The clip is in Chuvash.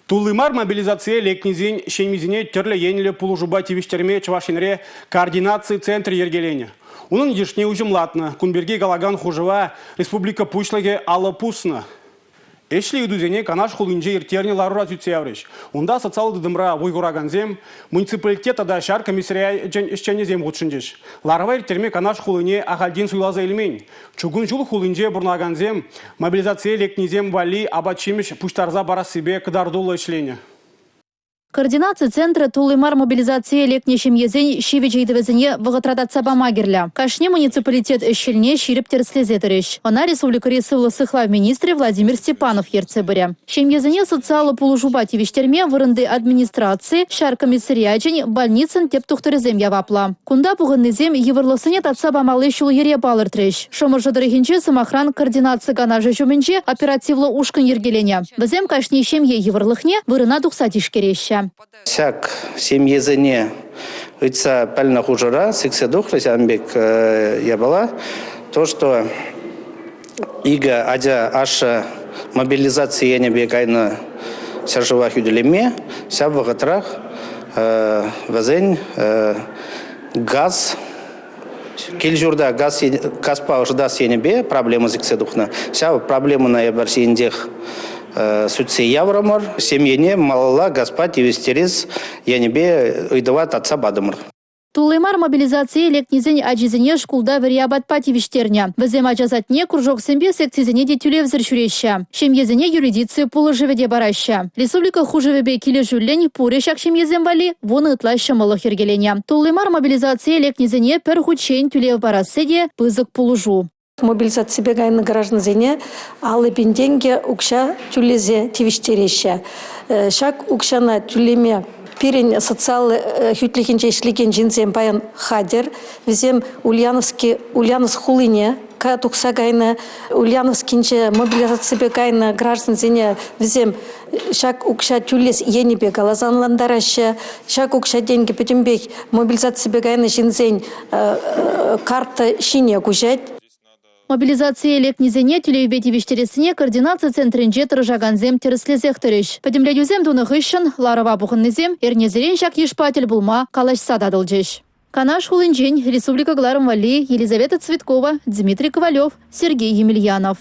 Тулли мар мобилизацие лекнисен ҫемйисене тӗрлӗ енлӗ пулӑшупа тивӗҫтерме Чӑваш Енре координаци центрӗ йӗркеленӗ. Унӑн йышне уҫӑмлатнӑ. Кун пирки калакан хушӑва республика Пуҫлӑхӗ алӑ пуснӑ. Ӗҫлӗ ыйтусене Канаш хулинче ирттернӗ ларура сӳтсе яврӗҫ. Унта социаллӑ тытӑмра вӑй хуракансем, муниципалитет тата ҫар комиссариачӗн ӗҫченӗсем хутшӑнчӗҫ. Ларӑва ирттерме Канаш хулине ахальтен суйласа илмен. Чукун ҫул хулинче пурӑнакансем мобилизацие лекнисем валли апат-ҫимӗҫ пуҫтарса парассипе кӑтартуллӑ ӗҫленӗ. Координаци центрӗ тулли мар мобилизацие лекнӗ ҫемьесен ҫивӗч ыйтӑвӗсене вӑхӑтра татса пама кирлӗ. Кашни муниципалитет ӗҫ-хӗлне ҫирӗп тӗрӗслесе тӑрӗҫ. Ӑна республикӑри сывлӑх сыхлав министрӗ Владимир Степанов ертсе пырӗ. Ҫемьесене социаллӑ пулӑшупа тивӗҫтерме вырӑнти администраци, ҫар комиссариачӗн, больницӑн тӗп тухтӑрӗсем яваплӑ. Кунта пухӑннисем йывӑрлӑхсене татса памалли ҫул-йӗре палӑртрӗҫ. Шӑмӑршӑ тӑрӑхӗнче, сӑмахран, координаци канашӗ ҫумӗнче оперативлӑ ушкӑн йӗркеленӗ. Вӗсем кашни ҫемье йывӑрлӑхне вырӑна тухса тишкереҫҫӗ. Ҫак ҫемьесене ыйтса пӗлнӗ хушӑра сиксе тухрӗ ҫавӑн пек япала, то, что икӗ ача ашшӗ мобилизаци енӗпе кайнӑ ҫӗршыва хӳтӗлеме, ҫав вӑхӑтрах вӗсен газ Кил-ҫурта газ, газпа ӑшӑтас енӗпе проблема сиксе тухнӑ. Ҫав проблемӑна эпир ҫийӗнчех сӳтсе яврӑмӑр. Ҫемьене малалла газпа тивӗҫтерес енӗпе ыйтӑва татса патӑмӑр. Тулли мар мобилизацие лекнисен ачисене шкулта вӗри апатпа тивӗҫтернӗ. Вӗсем ача садне, кружоксемпе секцисене те тӳлевсӗр ҫӳреҫҫӗ. Ҫемьесене юридици пулӑшӑвӗ те параҫҫӗ. Республика хушӑвӗпе килӗшӳллӗн пурӗ ҫак ҫемьесем валли вунӑ ытла ҫӑмӑллӑх йӗркеленӗ. Тулли мар мобилизацие лекнисене пӗр хутчен тӳлев парасси те пысӑк пулӑшу. Мобилизаципе кайнӑ граждансене 50 000 тенкӗ укҫа тӳлесе тивӗҫтереҫҫӗ. Ҫак укҫана тӳлеме пирӗн социаллӑ хӳтлӗхӗнче ӗҫлекен ҫынсем паян хатӗр. Вӗсем Ульяновски Ульяновск хулине тухса кайнӑ. Ульяновскинче мобилизаципе кайнӑ граждансене вӗсем ҫак укҫа тӳлес енӗпе каласа ӑнлантараҫҫӗ. Ҫак укҫа-тенкӗ пӗтӗмпех мобилизаципе кайнӑ ҫынсен карта ҫине куҫать. Мобилизацие лекнисене тӳлевпе тивӗҫтерессине координаци центрӗнче тӑрӑшакансем тӗрӗслесех тӑрӗҫ. Пӗтӗмлетӳсем тунӑ хыҫҫӑн ларӑва пухӑннисем эрнесерен ҫак йышпа тӗл пулма калаҫса татӑлчӗҫ. Канаш хулинчен республика кӑларӑм валли Елизавета Цветкова, Дмитрий Ковалев, Сергей Емельянов.